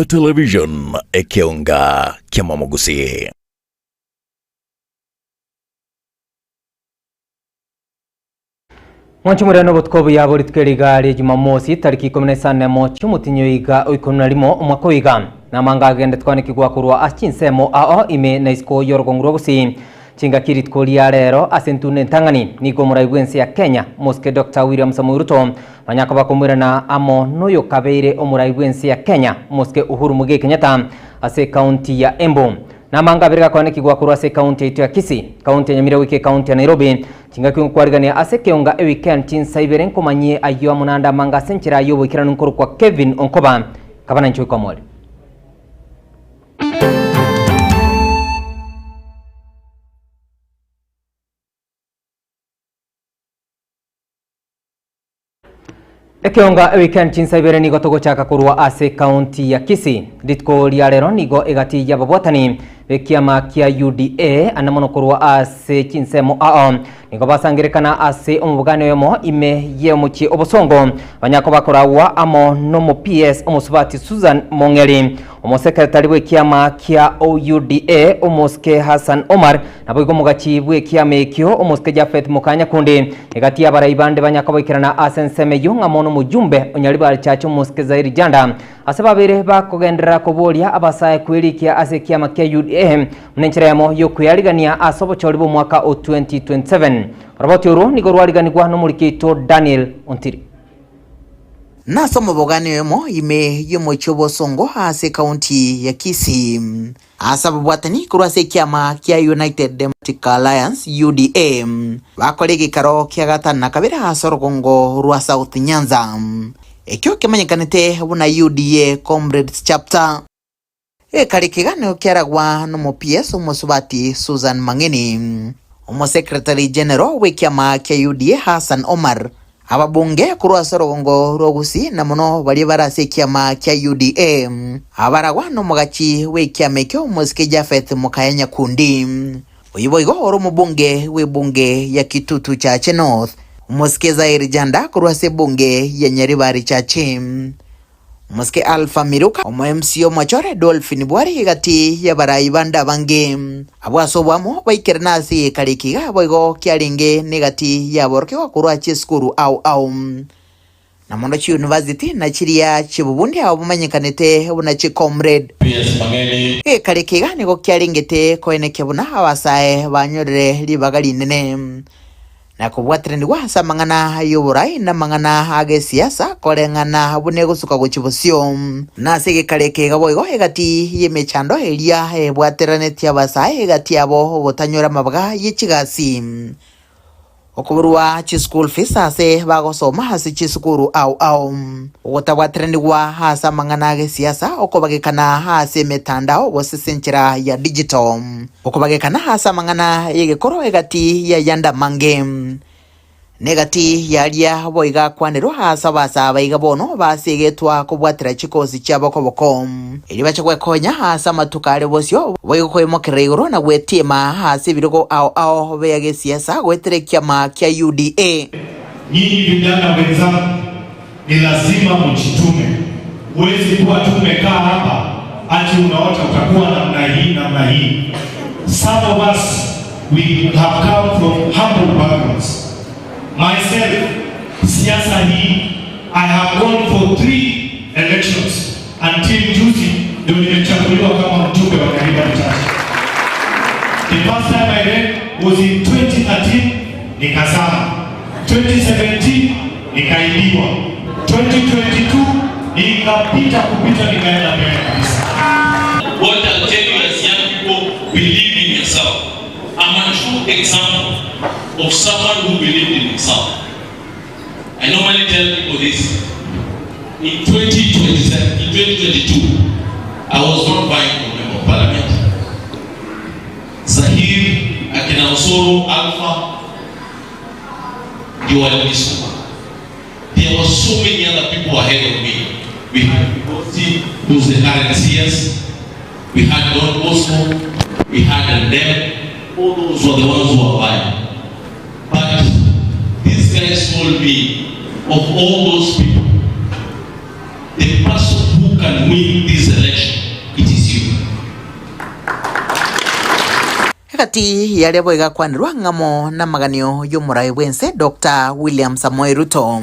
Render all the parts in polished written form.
Omorembe Television, ekeonga ki'amamogusi. Mwanche more nobotuko obuya bo rituko eri iga ria Jumamosi, tariki ikomi na isano nemo chi'omotinyi oiga o ikomi na rimo omwaka oiga. Namanga agende twanekigwa korwa ase chinsemo ao ime na isiko y'orogongo rwa Gusii. Chingaki rituko ria rero ase entunda entang'ani, nigo omorai bw'ense ya Kenya, Omosike Doctor William Samoei Ruto, nonya koba komoirana amo noyokabeire omorai bw'ense ya Kenya, Omosike Uhuru Muigai Kenyatta, ase ekaunti ya Embu. Namanga abere gakoanekigwa korwa ase ekaunti yaito ya Kisii, ekaunti ya Nyamira goika ekaunti ya Nairobi. Chingaki nkwarigania ase ekeonga eweekend chinsa ibere nkomanyie ayio amo naende amanga ase enchera y'oboikeranu nkorokwa Kevin Onkoba, kaba nainche oikwamore. Ekeonga eweekend chinsa ibere nigo togochaka korwa ase ekaunti ya Kisii. Rituko ria rero nigo egati y'ababwatani b'ekiama kia UDA ande mono korwa ase chinsemo ao nigo basangerekana ase omobogani oyomo ime y'omochie obosongo banyako bakoragwa amo nomo PS omosubati Susan Mong'eri omosekretari bw'ekiama kia UDA omosike Hassan Omar Naboigo omogachi bw'ekiama ekio, omosike Jafeth mokanyakundi, egati y'abarai bande banyakaboikerana ase ensemo eyio ng'a mono omojumbe o Nyaribarichache omosike Zairi Janda, ase babeire bakogenderera koboria abasae kwerikia ase ekiama kia UDA buna enchera eyemo y'okwearigania ase obochori bw'omwaka o 2027. Oroboti orwo nigo rwariganigwa nomoriki oito Daniel Ontiri. Nase omobogani oyomo ime y'omochie o Bosongo ase ekaunti ya Kisii. Ase ababwatani korwa ase ekiama kia United Democratic Alliance, UDA, bakora egeikaro kia gatano na kabere ase orogongo rwa South Nyanza, ekio kemanyekanete buna UDA Comrades Chapter. Gekari ekeganero kiaragwa nomo PS omosubati Susan Mang'eni, Omosecretary General bw'ekiama kia UDA Hassan Omar, Ababunge korwa ase orogongo rwa Gusii na mono baria bare ase ekiama kia UDA, abaragwa nomogachi bw'ekiama ekio omosike Japheth Mokaya Nyakundi. Oyio boigo ore omobunge bw'ebunge ya Kitutu Chache North, omosike Zaheer Janda korwa ase ebunge ya Nyaribari Chache. Omosike Alpha Miruka, omo MC omochore Dolphin Bwari egati y'abarai bande abange. Abwo ase oboamo baikerana ase egekari eke iga boigo kiarenge negati y'aborokigwa korwa chisukuru ao ao na mono chiuniversity na chiria chi'obobundi abo bamanyekanete buna chicomrade. Egekari eke iga nigo kiarengete koenekia buna abasae banyorire ribaga rinene. Na kobwataranigwa ase amang'ana y'oborai na amang'ana ag'esiasa koreng'ana buna egosuka gochia bosio. Na ase egekare eke iga boigo egati y'emechando eria ebwateranetie abasae egati yabo ogotanyora amabaga ye chigasi, okoborwa chischool fees ase bagosoma ase chisukuru ao ao, ogotabwataranigwa ase amang'ana ag'esiasa, okobagekana ase emetandao gose ase enchera ya digital. Okobagekana ase amang'ana y'egekoro egati y'ayande amange, na egati y'aria boigo akwanerwa ase abasaa iga bono basegetwa kobwatera chikosi chiabo koboko, erio bache gwekonya ase amatuko are bosio, boigo koimokerera igoro na gwetiema ase ebirogo ao ao bia gesiasa goetera ekiama kia UDA. Nyinyi vijana wenzangu ni lazima mjitume. Huwezi kuwa tu umekaa hapa ati unaota utakuwa namna hii namna hii. Some of us we have come from humble backgrounds. Myself, siasa hii I have gone for three elections until juzi ndio nimechaguliwa kama mjumbe wa Nyaribari Chache. The first time I ran was in 2013 nikazama. 2017 nikaibiwa, 2022 nikapita kupita nikaenda mbele kabisa. What I'll tell you as young people, believe in yourself. I'm a true example of someone who believed in himself. I normally tell people this. In 2027, in 2022, I was not vying for member of parliament. Zahir, akina Osoro, Alpha, ndio walinisukuma. There were so many other people ahead of me. We had Migosi, who's the current CS. We had Don Bosco. We had Andem. All those were the ones who were vying. But these guys told me, of all those people, the person who can win this election Egati yaria boigo akwanerwa ng'amo namaganio y'omorai bw'ense Doctor William Samoei Ruto.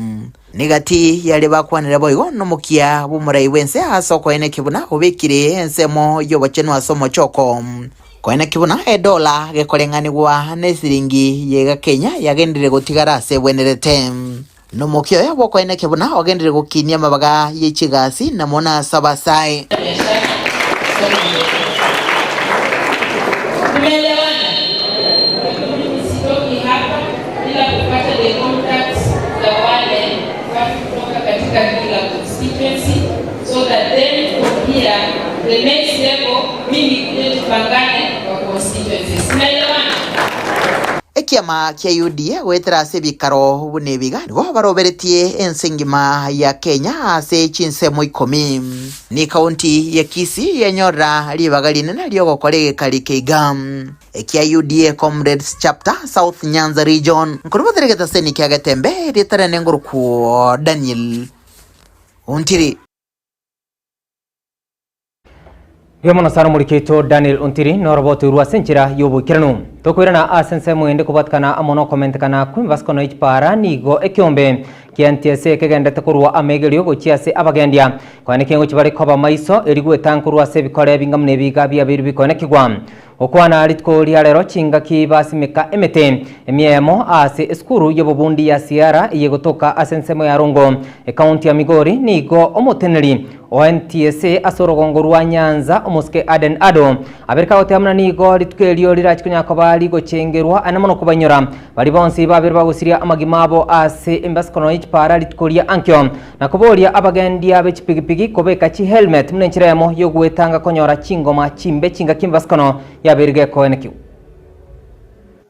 Negati yaria bakwanire boigo nomokia bw'omorai bw'ense ase okoenekia buna obekire ensemo y'obochenu ase omochoko. Koenekia buna edola gekoreng'anigwa nesiringi yega Kenya yagenderire gotigara ase ebwenerete. Nomokia oye bw'okoenekia buna ogenderire gokinia amabaga ye chigasi na mono ase abasae. Ekiama kia UDA goetera ase ebikaro buna ebiga nigo baroberetie ense engima ya Kenya ase chinsemo ikomi. Ne ekaunti ya Kisii yenyorera ribaga rinene ri'ogokora egekari keiga ekia UDA Comrades Chapter South Nyanza Region. Nkorwa Bothere getaseni kia Getembe erieta riane ngorokwo Daniel Ontiri. Mbuya mono sana omoriki oito Daniel Ontiri norobotoirwe ase enchera y'oboikeranu. Tokoirana ase ensemo ende kobwatikana amo nokomentekana kw'emibasikono ye chipara nigo ekeombe kia NTSA kegendete korwa amegerio gochia ase abagendia koenekia ngochia bare koba maiso eri gwetanga korwa ase ebikore ebinga buna ebiga biabeirwe bikoenekigwa. Gokwana rituko ria rero chingaki basimeka emete emiemo ase esukuru y'obobundi ya Siara eyegotoka ase ensemo ya Rongo, ekaunti ya Migori, nigo omoteneneri o NTSA ase orogongo rwa Nyanza omosike Aden Ado abereka goteba buna nigo rituko erio rirachi konya koba rigochengerwa ane mono kobainyora baria bonsi babere bagosiria amagima abo ase embasikono ye chipara rituko ria ankio na koboria abagendia be chipigipigi kobeka chihelmet buna enchera eyemo y'ogwetanga konyora chingoma chimbe chingaki emebasukano yabeire gekoenekigwa.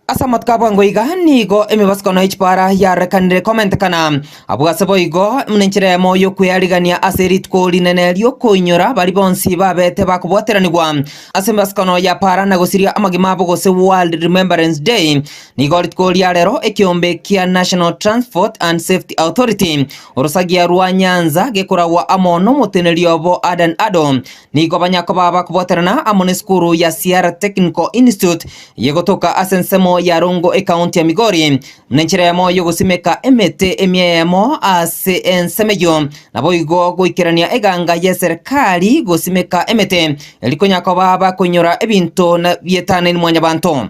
Ase amatuko a bwango iga nigo emebasukano ye chipara yarorekanire komentekana. Abwo ase boigo buna enchera eyemo y'okwearigania ase rituko rinene ri'okoinyora baria bonsi babete bakobwateranigwa ase emebasukano ya para na gosiria amagima abo gose World Remembrance Day. Nigo rituko ria rero ekeombe kia National Transport and Safety Authority Orosagia rwa Nyanza gekoragwa amo nomoteneri obo Adan Ado nigo banyakoba bakobwaterana amo nesukuru ya Siara Technical Institute eyegotoka ase ensemo ya Rongo ekaunti ya Migori buna enchera eyemo yogosimeka emete emieyemo ase ensemo eyio naboigo goikerania eganga yeserikari gosimeka emete eri konyakoba bakoinyora ebinto bietanaine mwanyabanto.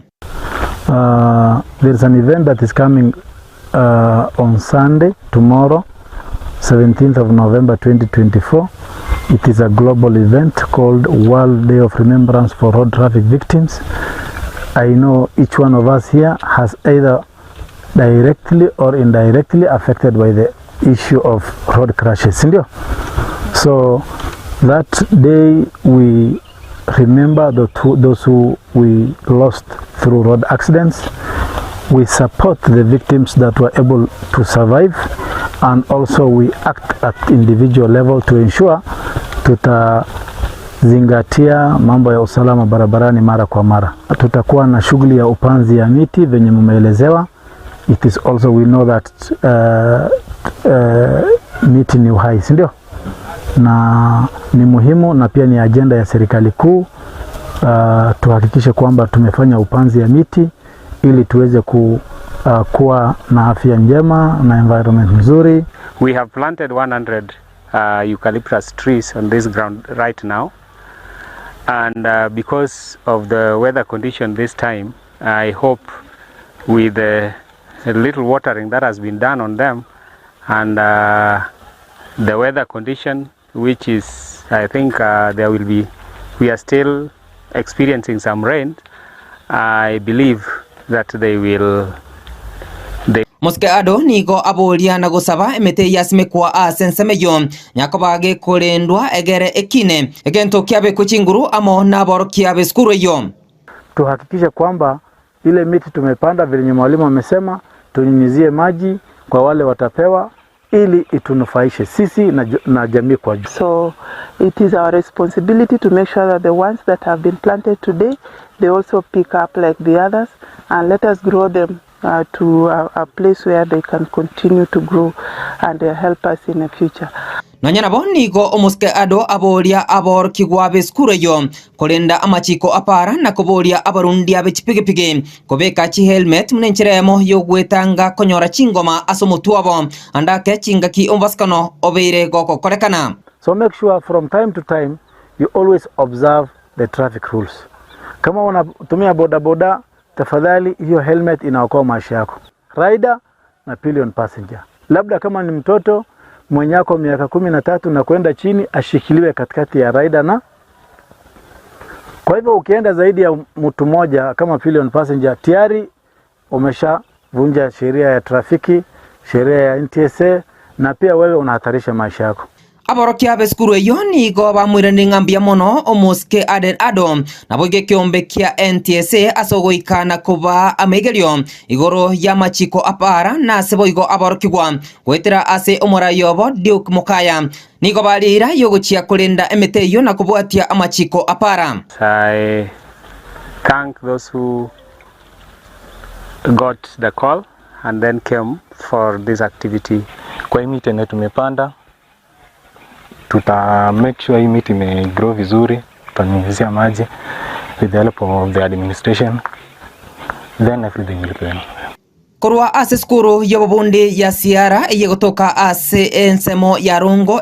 There is an event that is coming on Sunday, tomorrow, 17th of November 2024. It is a global event called World Day of Remembrance for Road Traffic Victims. I know each one of us here has either directly or indirectly affected by the issue of road crashes, sindio? So that day we remember the those who we lost through road accidents. We support the victims that were able to survive and also we act at individual level to ensure tutazingatia mambo ya usalama barabarani mara kwa mara. Tutakuwa na shughuli ya upanzi ya miti venye mumeelezewa. It is also we know that miti ni uhai, si ndio? Na ni muhimu na pia ni ajenda ya serikali kuu tuhakikishe kwamba tumefanya upanzi ya miti ili tuweze kuwa na afya njema na environment nzuri. We have planted 100 eucalyptus trees on this ground right now, and because of the weather condition this time, I hope with the little watering that has been done on them and the weather condition, which is, I think, there will be, we are still experiencing some rain, I believe that they will. They Mosike Ado nigo aboria na gosaba emete yasimekwa ase ensemo eyio nyakoba gekorendwa egere ekine egento kiabekwe chinguru amo naborokia b'esukuru eyio. Tuhakikishe kwamba ile miti tumepanda vile mwalimu amesema, tunyunyizie maji kwa wale watapewa ili itunufaishe sisi na jamii kwa jumla. So it is our responsibility to make sure that the ones that have been planted today, they also pick up like the others, and let us grow them to a place where they can continue to grow and help us in the future. Nonya nabo nigo omosike Ado aboria aborokigwa b'esukuru eyio korenda amachiko a para na koboria abarundia be chipigipigi kobeka chihelmet buna enchera eyemo y'ogwetanga konyora chingoma ase omotwe obo ande ake chingaki omobasikano obeire gogokorekana. So make sure from time to time you always observe the traffic rules. Kama unatumia boda boda tafadhali hiyo helmet inaokoa maisha yako. Rider na pillion passenger. Labda kama ni mtoto mwenye ako miaka 13 na kwenda chini ashikiliwe katikati ya rider na kwa hivyo ukienda zaidi ya mtu mmoja kama pillion passenger tayari umeshavunja sheria ya trafiki, sheria ya NTSA na pia wewe unahatarisha maisha yako. Aborokia b'esukuru eyio nigo bamoiraneire ng'a mbuya mono omosike Aden Ado, naboigo ekeombe kia NTSA ase ogoika na kobaa amaigerio igoro y'amachiko a para na ase boigo aborokigwa goetera ase omorai obo Duke Mokaya. Nigo baria eira y'ogochia korenda emete eyio na kobwatia amachiko a para. I thank those who got the call and then came for this activity. Kwa hii miti yenye tumepanda tuta make sure hii miti ime grow vizuri, tutanyunyizia maji with the help of the administration then everything will be well. Korwa ase esukuru y'obobundi ya Siara eyegotoka ase ensemo ya Rongo.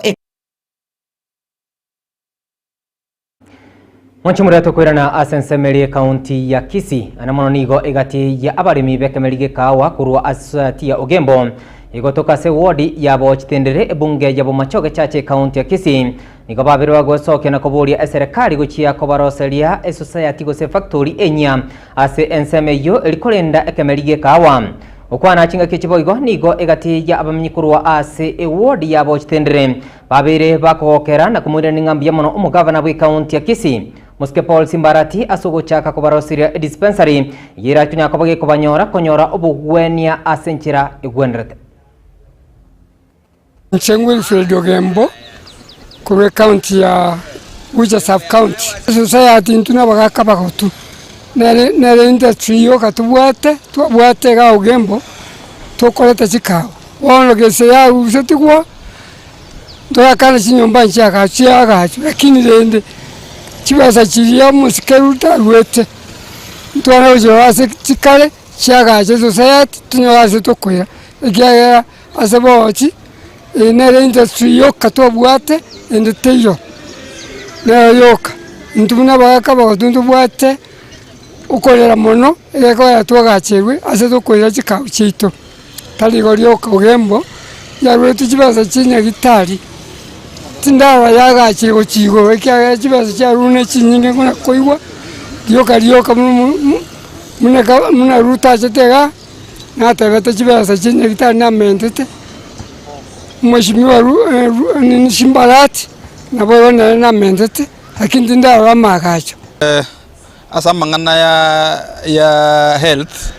Mwanche moria tokoirana ase ensemo eria ekaunti ya Kisii, ane mono nigo egati ya abaremi b'ekemeri g'ekahawa korwa ase society ya Ogembo egotoka ase eward ya Bochitendere ebunge ya Bomachoge Church ekaunti ya Kisii nigo babere bagosokia na koboria eserekari gochia kobaroseria esociety gose efactory enyia ase ensemo eyio eri korenda ekemeri g'ekahawa. Gokwana chingaki echi boigo nigo egati ya abamenyi korwa ase eward ya Bochitendere Babeire bakogokera na komoirania ng'a mbuya mono omogavana bw'ekaunti ya Kisii, Mosike Paul Simbarati ase ogochaka kobaroseria edispensary eyio erakonya koba gekobanyora konyora obogwenia ase enchera egwenerete. Inche Wilfred Ogembo korwa ecounty ya Busia sub county. Society intwe na abagaka abagotu nere nere industry yoka tobwate twabwate igaa Ogembo tokoreta chikawa. Bono gese yarusetigwa Ntorakane chinyomba nchiagachu chiagachu, lakini rende chibesa chiria omosike Ruto aruete, ntwane gochirora ase chikare chiagacha esociety tonyore ase tokoira, ekiagera ase bochi eye nere industry yoka twabwate ende teiyo, nero yoka. Intwe buna abagaka abagotu ntobwate okorera mono egekogera twagacherwe ase tokoira chikao chiaito. Tari igo rioka ogembo yaruetwe chibesa chi'nyagitari, tindaroa yagachire gochia igoro, ekiagera chibesa chiarure ne chinyinge buna koigwa, rioka rioka buna buna Ruto achete igaa, natebete chibesa chi'nyagitari namentete, Mheshimiwa Ru nini Simbarati, nabo igo nere namentete, lakini tindarora amaagacho. Ase amang'ana ya health,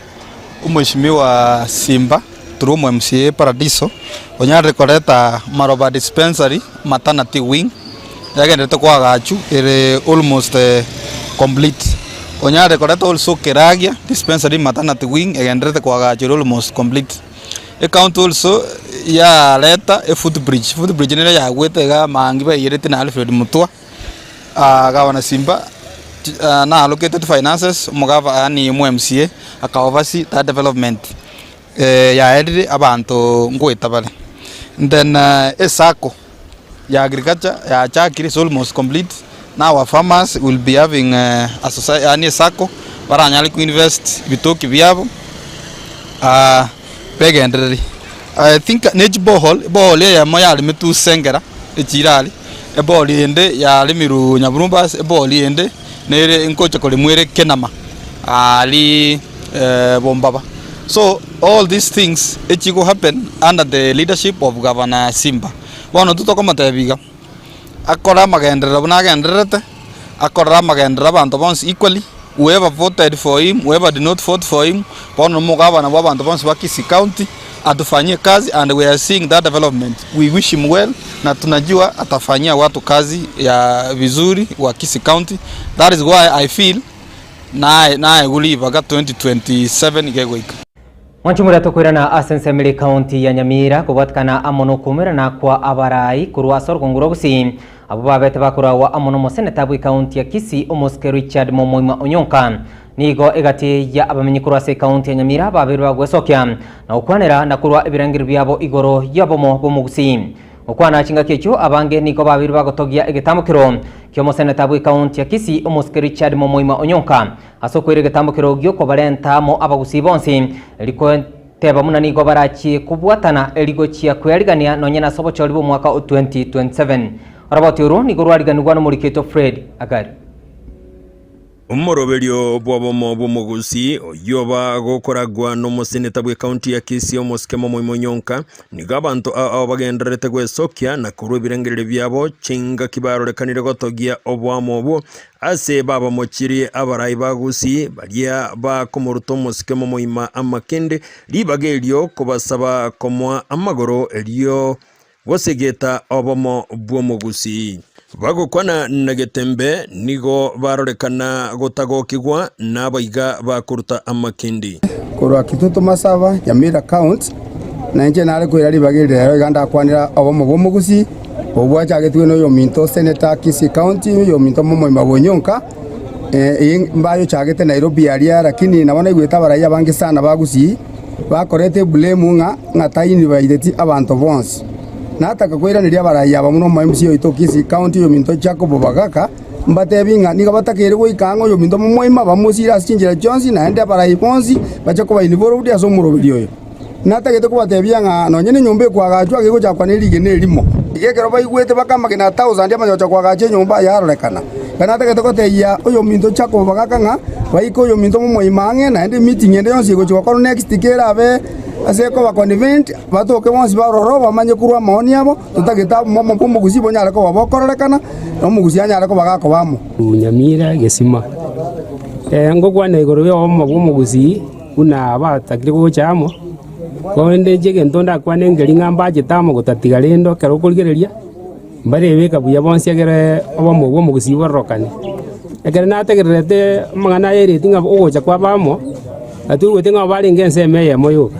Omweshimiwa Simba through omo MCA Paradiso onyarire koreta Maroba dispensary maternity wing yagenderete koagachwa ere almost complete. Onyarire koreta also Keragia dispensary maternity wing egendererete koagachwa ere almost complete. Ecounty also yareta efootbridge, footbridge nere yagwete iga amaangi baiyereti na Alfred Mutua. Gavana Simba na allocated finances omogava yaani omo MCA aka oversee that development yaerire abanto ngoeta bare. Then esacco ya agriculture yachakire is almost complete now our farmers will be having a society yaani esacco baranyare ko invest ebitoki biabo begendererie. I think ne chiborehole, eborehole eyemo yaremetwe Sengera echire aria, eborehole ende yaremirwe Nyaburumba ase eborehole ende nere nkocha koremwa ere Kenama aria Bombaba. So all these things echigo happen under the leadership of Governor Simba. Bono intwe tokomotebia iga, akore amagenderero buna agendererete, akorere amagenderero abanto bonsi equally, whoever voted for him, whoever did not vote for him, bono omogabana bwa abanto bonsi ba Kisii County, atufanyie kazi and we are seeing that development, we wish him well na tunajua atafanyia watu kazi ya vizuri wa Kisii County, that is why I feel naye naye ribaga 2027 iga egoika. Mwanchumura tokoirana ase ensemo ere ekaunti ya Nyamira kobwatikana amo nokoumwerana kwa abarai korwa ase orogongo rwa Gusii abwo babete bakoragwa amo nomoseneta bw'ekaunti ya Kisii omosike Richard Momoima Onyonka. Nigo egati ya abamenyi korwa ase ekaunti ya Nyamira babeire bagwesokia na gokwanera na korwa ebirengererio biabo igoro y'obomo bw'omogusii. Gokwana chingaki echio abange nigo babeire bagotogia egetambokero ki'omoseneta bw'ekaunti ya Kisii omosike Richard Momoima Onyonka Ase okoira egetambokero gi'okobarenta amo abagusii bonsi, rigoteba buna nigo barachie kobwatana erigochia kwearigania nonye nase obochori bw'omwaka o 2027. Oroboti orwo nigo rwariganigwa nomoriki oito Fred Agari. Omoroberio bw'obomo bw'omogusii oyio bagokoragwa nomoseneta bw'ecounty ya Kisii omosike Momoima Onyonka, nigo abanto ao bagendererete gwesokia na korua ebirengererio biabo chingaki barorekanire gotogia oboamo obwo Ase babamochirie abarai ba Gusii, baria bakomoruta omosike momoima amakende, ribaga erio kobasaba komoa amagoro erio gosegeta obomo bw'omogusii. Bagokwana na Getembe nigo barorekana gotagokigwa nabaiga bakoruta amakindi. Korwa Kitutu Masaba, Nyamira County, na inche nare koira ribaga eri rero iga ndakwanera obomo bw'omogusii, obwo bwachagetwe noyominto Senator Kisii County, oyominto momoima bw'Onyonka, eye mbaye ochagete Nairobi aria lakini nabo naigwete abarai abange sana ba Gusii bakorete eblame ng'a ng'a tainvaiteti abanto bonsi. Nataka koiraneria abarai aba buna omo MCA oito Kisii County oyominto Jacob Bagaka, Mbatebi ng'a nigo batakeire goika ang'e oyominto momoima, bamosiire ase chinchera chionsi, naende abarai bonsi bache koba involved ase omoroberi oyo. Natagete kobatebia ng'a nonye nenyomba ekoagachwa gegochakwa ne rigena erimo. Iga ekero baigwete bakamagena a thousand amanye gocha koagacha enyomba yarorekana. Iga natagete gotebia oyominto Jacob bagaka ng'a baike oyominto momoima ang'e naende emeeting ende yonsi egochi gokorwa next kerabe ase ekoba convened batoke bonsi baroro bamanye korwa amaoni abo. Totagete obomo bw'omogusii bonyare koba bokororekana, na omogusii anyare koba gakoba amo. Nyamira gesima. Ngokwana igoro y'obomo bw'omogusii buna abatakire gocha amo, korende inche egento ndakwane nkeri ng'a mbachete amo gotatiga rende ekero okorigereria, mbarebeka buya bonsi ekere obomo bw'omogusii bororokane. Ekero nategererete amang'ana aya ereti ng'a ogocha kwabo amo, natoigwete ng'a barenge ensemo eyemo yoka.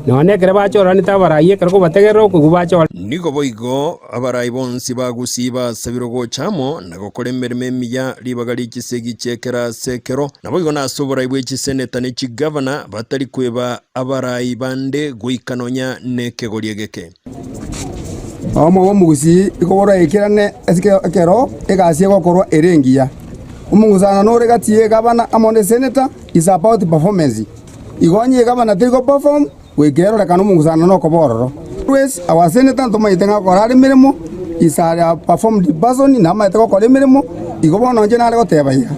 Nonya nekero bachoranete abarai, ekero kobategerera okoigwa bachore. Nigo boigo abarai bonsi ba Gusii basabirwe gocha amo na gokora emeremo emiya ribaga rie chisegi chi'ekero ase ekero, naboigo nase oborai bwe chiseneta ne chigavana batari kweba abarai bande goika nonya nekegori egeke. Obomo bw'omogusii igo boraekerane ase ekero egasi egokorwa ere engiya. Omong'usano nore gati y'egavana amo neseneta is about performance. Igo onye egavana teri goperform, goika erorekane omong'usano nokoba ororo. Always our senator ntomanyete ng'a gokora are emeremo, is a performed person, namanyete gokora emeremo, igo bono inche nare goteba iga,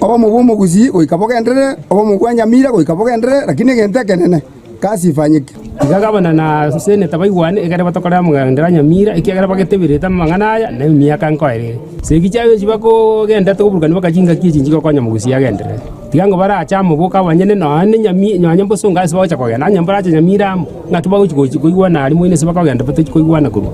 obomo bwa omogusii goika bogenderere, obomo bwa Nyamira goika bogenderere, lakini egento ekenene, Kasi ifanyike. Iga gavana na seneta baigwane, ekere batokorera amagenderero a Nyamira, ekiagera bageteberete amang'ana aya, na emiaka nkoera ere. Segi chiabo echi bakogenderete koburukania mpaka chingaki echi nchigokonya mogusia agenderere. Tiga ng'a barache amo boka abanyene nonya Nyamira nonya mbosongo ase bagocha kogenda, onye mborache Nyamira amo, ng'aki bagochi gochi koigwana aria moino ase bakogenda batochi koigwana korwa.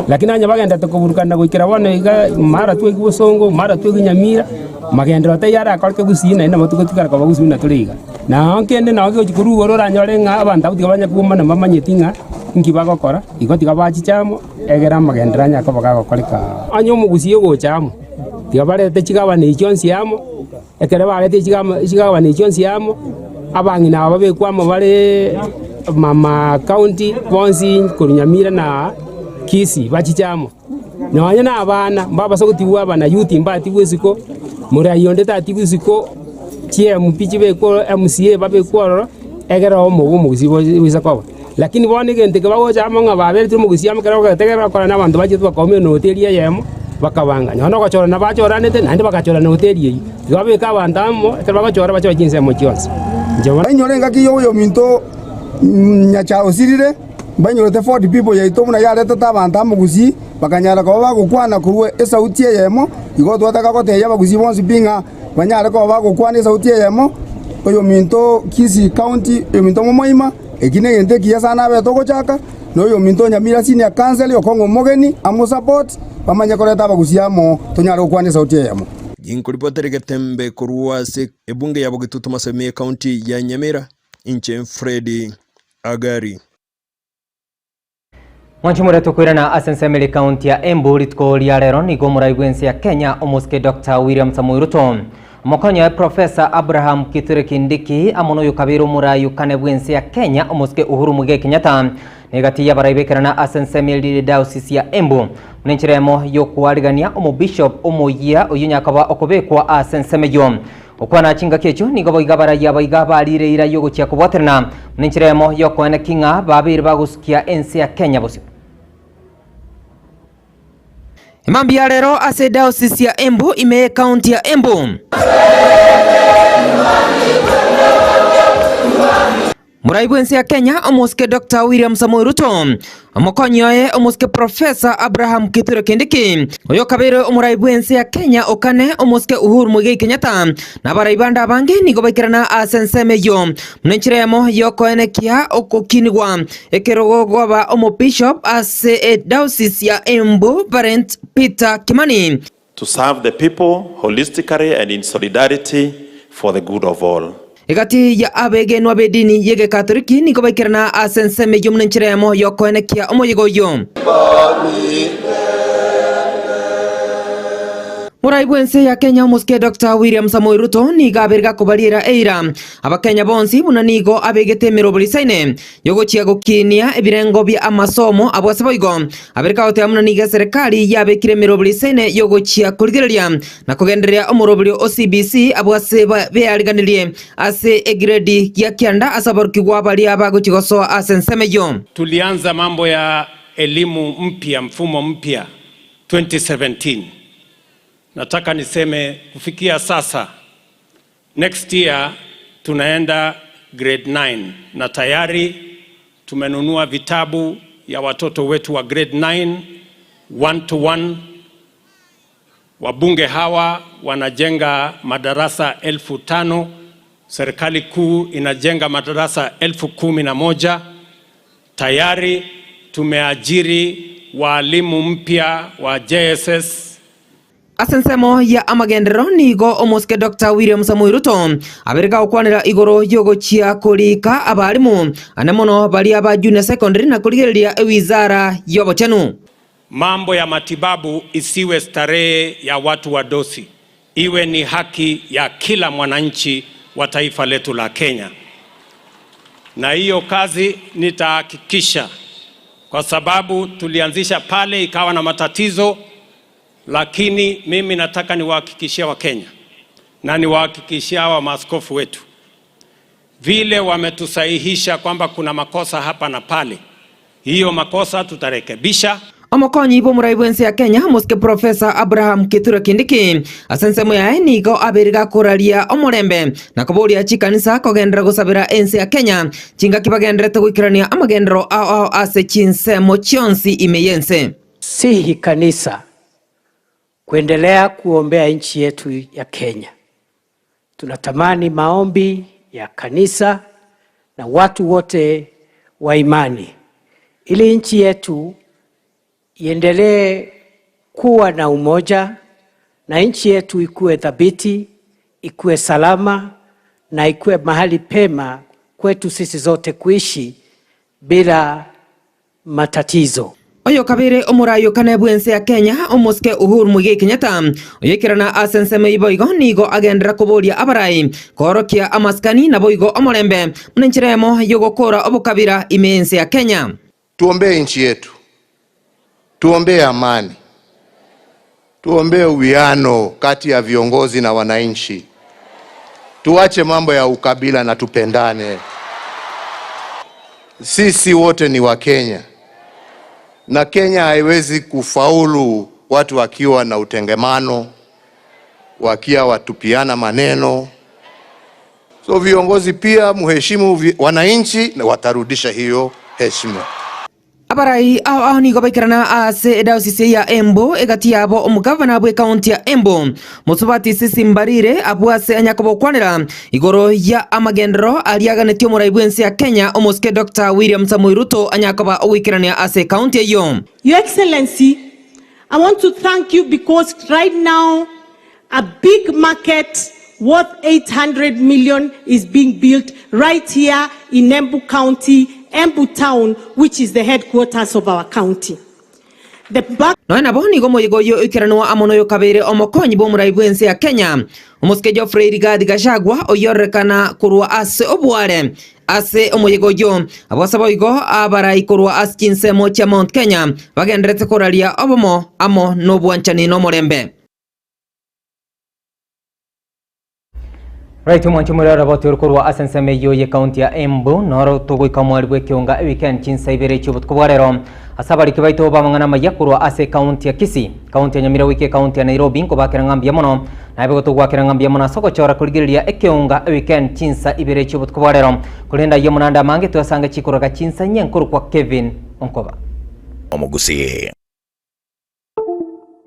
Lakini onye bagenderete koburukana goikera bono iga mara twaigwa bosongo, mara twaigwa Nyamira, magenderero taiyo arakoreke gusii naende nabo togotigara koba gusii buna tore iga. Na kende nao gegochia korwa igoro oranyore ng'a abanto abwo tiga banya komana mbamanyeti ng'a inki bagokora, igo tiga bachiche amo, egere amagenderero anyare koba gagokoreka. Onye omogusii ogocha amo, tiga barete chigavana echio chionsi amo, ekero baretire chigama chigavana echio chionsi amo, abang'ina aba babekwe amo bareee mama county bonsi korwa Nyamira na Kisii bachiche amo. Nonya nabana mbabasa gotigwa abana youth mbatigwe isiko, morai onde tatigwa isiko, chi MP chibekwe MCA babekwe ororo, egere obomo bwa omogusii boise koba. Lakini bono egento eke bagocha amo ng'a baberetire omogusii amo ekero ogotegerera okora na abanto bachete bakauma enoti eria eyemo, bakabanga. Nonya na ogochorana bachoranete naende bagachorana hoteli eyio. Igo babeke abanto amo, ekero bagochora bachore chinsemo chionsi. Inche bono. Bainyore engaki y'oyominto Nyachae osirire. Mbainyorete Ford People yaito buna yaretete abanto amo Gusii, bakanyara koba bagokwana korwa esauti eyemo, igo twataka gotebia abagusii bonsi pi ng'a banyare koba bagokwana esauti eyemo, oyominto Kisii County, oyominto Momoima, eki negento ekiya sana abete ogochaka, na oyominto Nyamira Senior Council okong'a omogeni amo support, bamanye koreta abagusii amo tonyare gokwana esauti eyemo. Ginkoripotera egetembe korwa ase ebunge ya Bogetutu Masaba ekaunti ya Nyamira, inche Fred Agari. Mwanche more tokoirana ase ensemo ere ekaunti ya Embu rituko ria rero nigo omorai bw'ense ya Kenya omosike Doctor William Samoei Ruto omokonyi oye Professor Abraham Kithure Kindiki amo noyo kabeire omorai okane bw'ense ya Kenya omosike Uhuru Muigai Kenyatta negati y'abarai bekerana ase ensemo ere diocese ya Embu buna enchera emo y'okoarigania omobishop omoyia oyio nyakoba okobekwa ase ensemo eyio. Gokwana chingaki echio nigo boigo abarayia abaiga barire eira y'ogochia kobwaterana buna enchera eyemo y'okoeneki ng'a babeire bagosukia ense ya Kenya bosio. Emambia ya rero ase Diocese ya Embu ime y'Ecounty ya Embu. Morai bw'ense ya Kenya omosike Doctor William Samoei Ruto, omokonyi oye omosike Professor Abraham Kithure Kindiki, oyokabeire omorai bw'ense ya Kenya okane omosike Uhuru Muigai Kenyatta, na abarai bande abange nigo baikerana ase ensemo eyio buna enchera eyemo y'okoenekia ogokinigwa ekerogo kwaba omobishop ase ediocese ya Embu Barent Peter Kimani. To serve the people holistically and in solidarity for the good of all. Egati ya abegenwa b'edini y'Egekatoliki nigo baikerana ase ensemo eyio buna enchera eyemo y'okoenekia omoyega oyio. Morai bw'ense ya Kenya omosike Doctor William Samoei Ruto nigo abeire gakobariera eira Abakenya bonsi buna nigo abegete emerobori isaine yogochia gokinia ebirengo bia amasomo abwo ase boigo abeire kagoteba buna nigo eserekari yabekire emerobori isaine yogochia korigereria na kogendereria omoroberio o CBC abwo ase beariganirie ase egiredi gia kianda ase aborokigwa baria bagochia gosoa ase ensemo eyio. Tulianza mambo ya elimu mpya, mfumo mpya 2017. Nataka niseme kufikia sasa Next year tunaenda grade 9 na tayari tumenunua vitabu ya watoto wetu wa grade 9 one to one. Wabunge hawa wanajenga madarasa 5,000, serikali kuu inajenga madarasa 11,000. Tayari tumeajiri waalimu mpya wa JSS. Ase ensemo ya amagenderero nigo omosike Doctor William Samoei Ruto abeire gagokwanera igoro y'ogochia korika abalimu ane mono baria ba Junior Secondary na korigereria ewizara y'obochenu. Mambo ya matibabu isiwe starehe ya watu wa dosi, iwe ni haki ya kila mwananchi wa taifa letu la Kenya. Na hiyo kazi nitahakikisha, kwa sababu tulianzisha pale ikawa na matatizo, lakini mimi nataka niwahakikishie Wakenya na niwahakikishie hawa maaskofu wetu, vile wametusahihisha kwamba kuna makosa hapa na pale, hiyo makosa tutarekebisha. Omokonyi bw'omorai bw'ense ya Kenya, Omosike Professor Abraham Kithure Kindiki, ase ensemo yaye nigo abeire gakoraria omorembe na koboria chikanisa kogenderera gosabera ense ya Kenya chingaki bagendererete goikerania amagenderero ao ao ase chinsemo chionsi ime y'ense. Sihi kanisa kuendelea kuombea nchi yetu ya Kenya. Tunatamani maombi ya kanisa na watu wote wa imani ili nchi yetu iendelee kuwa na umoja na nchi yetu ikuwe thabiti, ikuwe salama na ikuwe mahali pema kwetu sisi zote kuishi bila matatizo. Oyo kabere omorai okane bw'ense ya Kenya omosike Uhuru Muigai Kenyatta oyoikerana ase ensemo eyio boigo nigo agenderera koboria abarai koorokia amasikani naboigo omorembe buna enchera eyemo yogokora obokabira ime y'ense ya Kenya. Tuombee nchi yetu, tuombee amani, tuombee uwiano kati ya viongozi na wananchi, tuache mambo ya ukabila na tupendane. Sisi wote ni Wakenya na Kenya haiwezi kufaulu watu wakiwa na utengemano, wakiwa watupiana maneno. So viongozi pia muheshimu wananchi na watarudisha hiyo heshima. Abarai ao ao nigo baikerana ase edayosisi ya Embu egati yabo omogavana bw'ekaunti ya Embu Mosubati Cissy Mbarire abwo ase anyakobokwanera igoro ya amagenderero aria aganetie omorai bw'ense ya Kenya omosike Doctor William Samoei Ruto anyakoba ogoikerania ase ekaunti eyio. Your Excellency, I want to thank you because right now A big market worth 800 million is being built right here in Embu County, Embu Town, which is the headquarters of our county. The back Nonya nabo nigo omoyega oyio oikeranwa amo noyo kabeire omokonyi bw'omorai bw'ense ya Kenya, omosike Geoffrey Rigathi Gachagua, oyio ororekana korwa ase oboare ase omoyega oyio. Abwo boigo abarai korwa ase chinsemo chia Mount Kenya bagendererete koraria obomo amo nobwanchani nomorembe. Right omwancho more oroboti ore korwa ase ensemo eyio ye county ya Embu noro togoika omwari bw'ekeonga eweekend chinsa ibere chi'obotuko bwa rero ase abariki baito b'amang'ana amaya korwa ase county ya Kisii, county ya Nyamira goika ecounty ya Nairobi nkobakera ng'a mbuya mono naye gotogwakera ng'a mbuya mono ase ogochora korigereria ekeonga eweekend chinsa ibere chi'obotuko bwa rero korende ayio omonande amange twesange chikoroka chinsa inye nkorokwa Kevin Onkoba. Omogusii.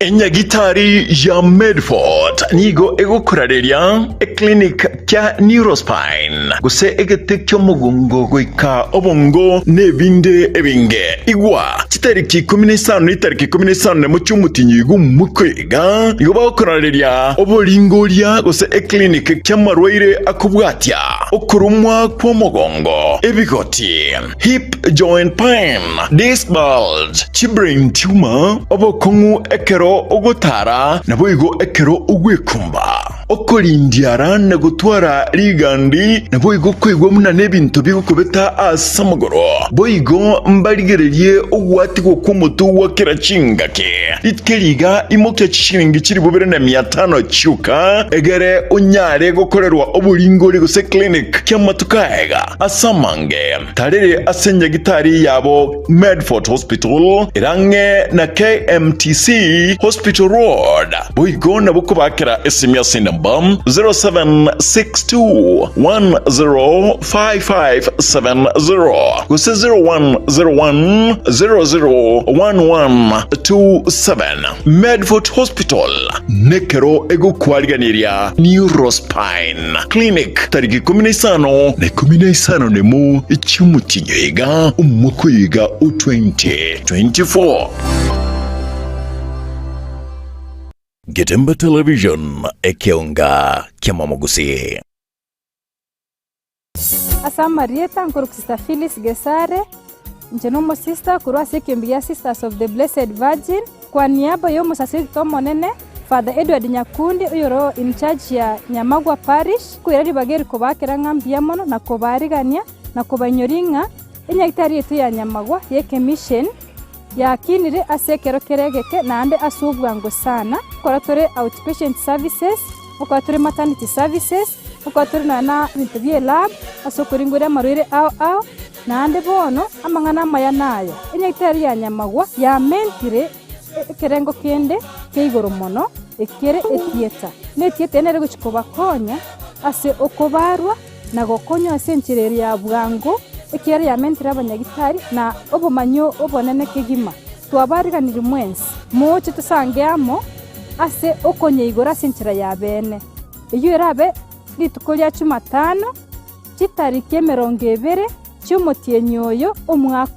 Enyagitari ya Medford nigo egokorareria eclinic kia Neurospine gose egete ki'omogongo goika obongo na ebinde ebinge. Igwa, chitariki ikomi na isano na etariki ikomi na isano nemo chi'omotienyi oiga omwaka iga nigo bagokorareria oboringoria gose eclinic ki'amarwaire akobwatia okoromwa kw'omogongo, ebigoti, hip joint pain, disc bulge, chibrain tumor, obokong'u ekero ogotara, naboigo ekero ogwekumba, okorindiara na gotwara rigandi, naboigo koigwa buna nebinto bigokobeta ase amagoro, boigo mbarigererie ogwatigwa kw'omotwe gwa kera chingaki. Rituko eri iga imokia chishilingi chilifu bibere na mia tano chioka, egere onyare gokorerwa oboringori gose clinic ki'amatuko aega. Ase amange, tarere ase nyagitari yabo Medford Hospital ere ang'e na KMTC Hospital Road. Boigo nabo kobakera esimi ase enamba 0762105570 gose 0101001127. Medford Hospital nekero egokwariganeria Neurospine Clinic tariki 15 na 51 chi'omotienyi oiga omwaka oiga o 2024. Getembe Television, ekeonga ki'amamogusii. Ase amarieta nkorokwa Sister Phyllis Gesare, inche na omosista korwa ase ekeombe gia Sisters of the Blessed Virgin, kwa niaba ya omosaserdoti omonene Father Edward Nyakundi oyore in charge ya Nyamagwa Parish, nkoira ribaga eri kobaakera ng'a mbuya mono na kobaarigania na kobainyoria ng'a enyagitari yaito ya Nyamagwa y'ekemission yakinire ase ekero kere egeke naende ase obwango sana, nkora tore outpatient services, nkora tore maternity services, Nkokora tore nonya na ebinto bi'elab ase okoringoria amarwaire ao ao, naende bono amang'ana amaya naya, enyagitari ya nyamagwa yamentire ekerengo kende kia igoro mono, ekere etieta. Na etieta eye nere egochia kobakonya ase okobarwa na gokonywa ase enchera ere ya bwango, ekiagera yamentire abanyagitari na obomanyi obonene kegima. Twabariganirie mwensi, moche tosange amo ase okonyeigora ase enchera ya beene. Eyio erabe rituko ria Chumatano, chitariki emerongo ebere chi'omotienyi oyo omwaka.